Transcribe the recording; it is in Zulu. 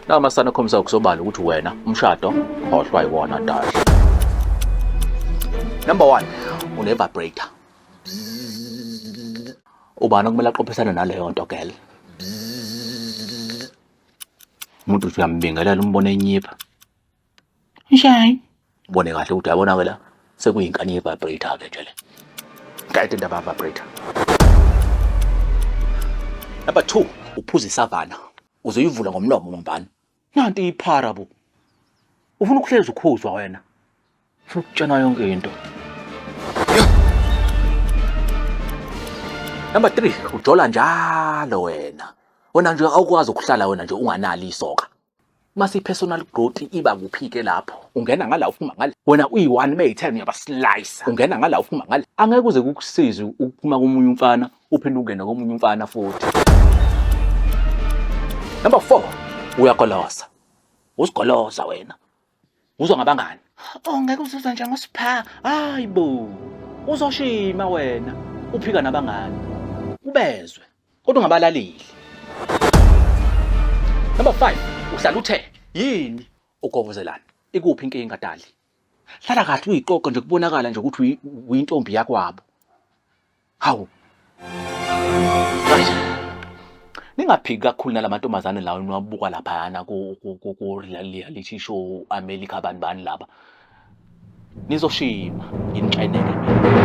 Lawa masana akhombisa kusobala ukuthi wena umshado khohlwa yiwona dali. Number 1, une-vibrator. Ubani okumele aqophisane naleyo nto girl? Umuntu uthi uyambingelela umbone enyipha. Njani? Ubone kahle ukuthi uyabona ke la sekuyinkani ye-vibrator ke nje le. Ngayide indaba ye-vibrator. Number 2, uphuza isavana. Uzoyivula ngomlomo mambana. Nanti iphara bo. Ufuna ukuhlezi ukhuzwa wena. Ufuna ukutshenwa yonke into. Number 3, ujola njalo wena. Wena nje awukwazi ukuhlala wena nje unganali isoka. Mase i-personal growth iba kuphi-ke lapho? Ungena ngala uphuma ngala. Wena uyi-one meyi-ten uyabaslice. Ungena ngala uphuma ngala. Angeke uze kukusize ukuphuma komunye umfana uphinde ungene komunye umfana futhi. Number 4, uyagoloza. Uzigoloza wena. Uzwa ngabangani. Oh ngeke uzuzwa nje ngosipha. Hayi bo. Uzoshima wena. Uphika nabangani. Ubezwe. Kodwa ungabalaleli. Number 5, uhlala uthe yini ugovozelana. Ikuphi inkinga dali? Hlala kahle uyiqoqo nje kubonakala nje ukuthi uyintombi yakwabo. Hawu. Right. Ningaphiki kakhulu nalamantombazane lawo niwabuka laphayana ku ku ku ku reality show America bani bani laba. Nizoshima nginixeneke mina.